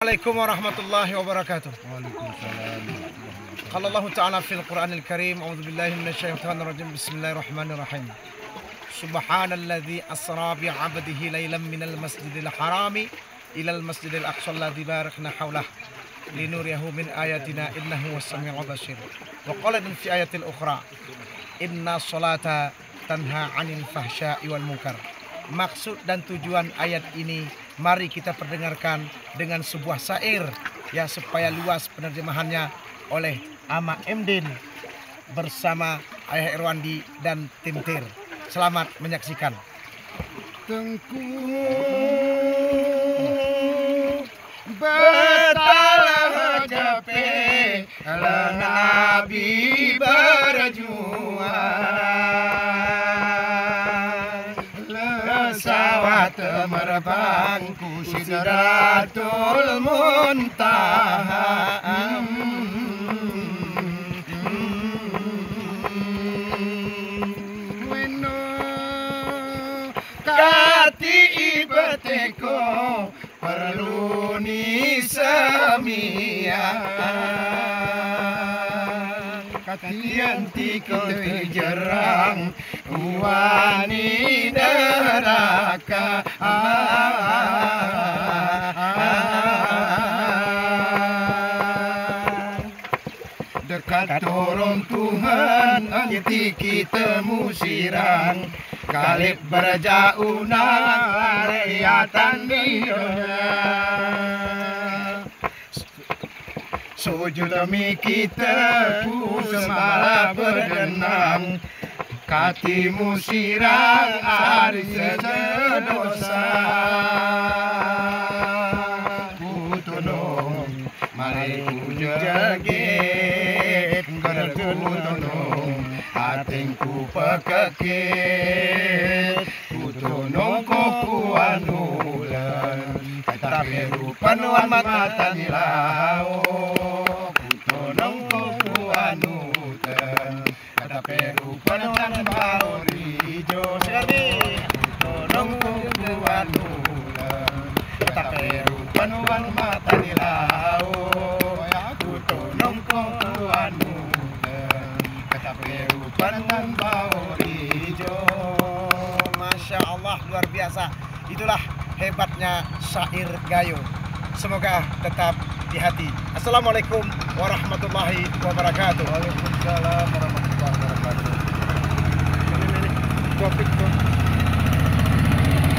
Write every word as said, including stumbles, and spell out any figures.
عليكم ورحمة الله وبركاته. وعليكم السلام. قال الله تعالى في القرآن الكريم: أعوذ بالله من الشيطان الرجيم. بسم الله الرحمن الرحيم. سبحان الذي أسرى بعبده ليلا من المسجد الحرام إلى المسجد الأقصى الذي باركنا حوله لنريه من آياتنا إنه هو السميع البصير. وقال في آية أخرى: إن الصلاة تنهى عن الفحشاء والمنكر. Maksud dan tujuan ayat ini, mari kita perdengarkan dengan sebuah syair, ya, supaya luas penerjemahannya oleh Ama Emdin bersama Ayah Irwandi dan tim Tir. Selamat menyaksikan. Tengku betalah jape, la Nabi berjuang, la sawat merbang ku Sidratul Muntaha. Weno kati ibeteko perlu ni semia, kati anti kite jerang uwani neraka. Dekat turun Tuhan anti kite musirang, kalip berjaunan lariatan dinya. Sujud mi kite ku semala berdenang, kati musirang ari sedosa. Ku tunung mari ku jegit, ku tunung ating ku pekekit. Ku tunung ko ku anulan, tetapi rupan wan mata ni lao. Ku tunung ko ku anulan, tetapi rupan wan bauri jo. Sekali. Ku tunung ko ku anulan, tetapi rupan wan mata ni lao. Ku tunung ko ku anulan, kata perupan dan bauri jo. Masya Allah, luar biasa. Itulah hebatnya syair Gayo. Semoga tetap di hati. Assalamualaikum warahmatullahi wabarakatuh. Waalaikumsalam warahmatullahi wabarakatuh. Ini, ini, topik tuh.